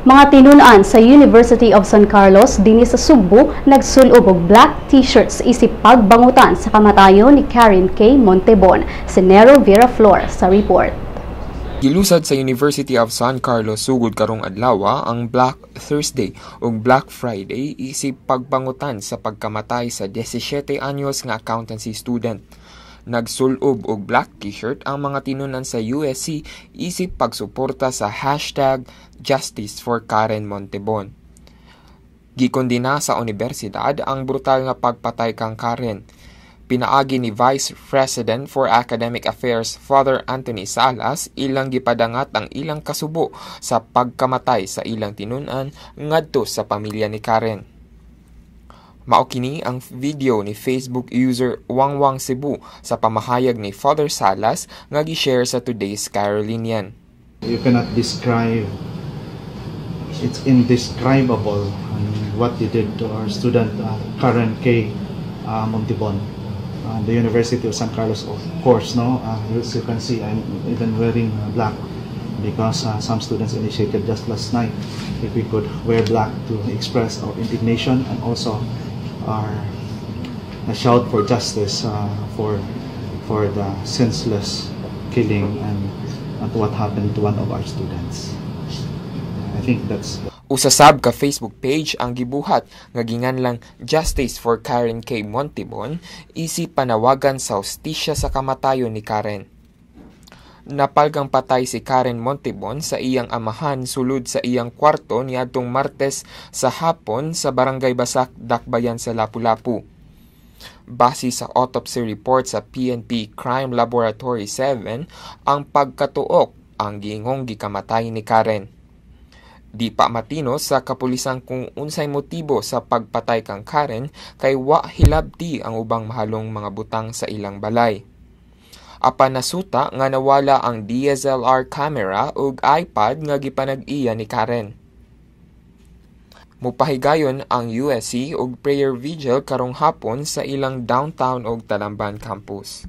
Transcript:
Mga tinunan sa University of San Carlos dinhi sa Sugbo nagsulob og black t-shirts isip pagbangutan sa kamatayon ni Karen K. Montebon. Si Nero Vera Flor sa report. Gilusad sa University of San Carlos sugod karong adlaw ang Black Thursday ug Black Friday isip pagbangutan sa pagkamatay sa 17 anyos nga accountancy student. Nagsulob og black t-shirt ang mga tinunan sa USC isip pagsuporta sa #JusticeForKarenMontebon. Gikondena sa unibersidad ang brutal nga pagpatay kang Karen. Pinaagi ni Vice President for Academic Affairs Father Anthony Salas, ilang gipadangat ang ilang kasubo sa pagkamatay sa ilang tinunan ngadto sa pamilya ni Karen. Mao kini ang video ni Facebook user Wangwang Cebu sa pamahayag ni Father Salas nga gi-share sa Today's Carolinian. You cannot describe, it's indescribable what you did to our student, Karen K. Montibon. The University of San Carlos, of course, no? As you can see, I'm even wearing black because some students initiated just last night if we could wear black to express our indignation and also our a shout for justice for the senseless killing and what happened to one of our students. I think that's Usa sab ka Facebook page ang gibuhat nga ginganlang Justice for Karen K. Montibon isip panawagan sa hustisya sa kamatayon ni Karen. Napalgang patay si Karen Montibon sa iyang amahan sulod sa iyang kwarto niadtong Martes sa hapon sa Barangay Basak, Dakbayan sa Lapu-Lapu. Base sa autopsy report sa PNP Crime Laboratory 7, ang pagkatuok ang giingong gikamatay ni Karen. Di pa matinos sa kapulisan kung unsay motibo sa pagpatay kang Karen kay wa hilabti ang ubang mahalong mga butang sa ilang balay. Apan nasuta nga nawala ang DSLR camera ug iPad nga gipanag-iya ni Karen. Mupahigayon ang USC og prayer vigil karong hapon sa ilang downtown ug Talamban campus.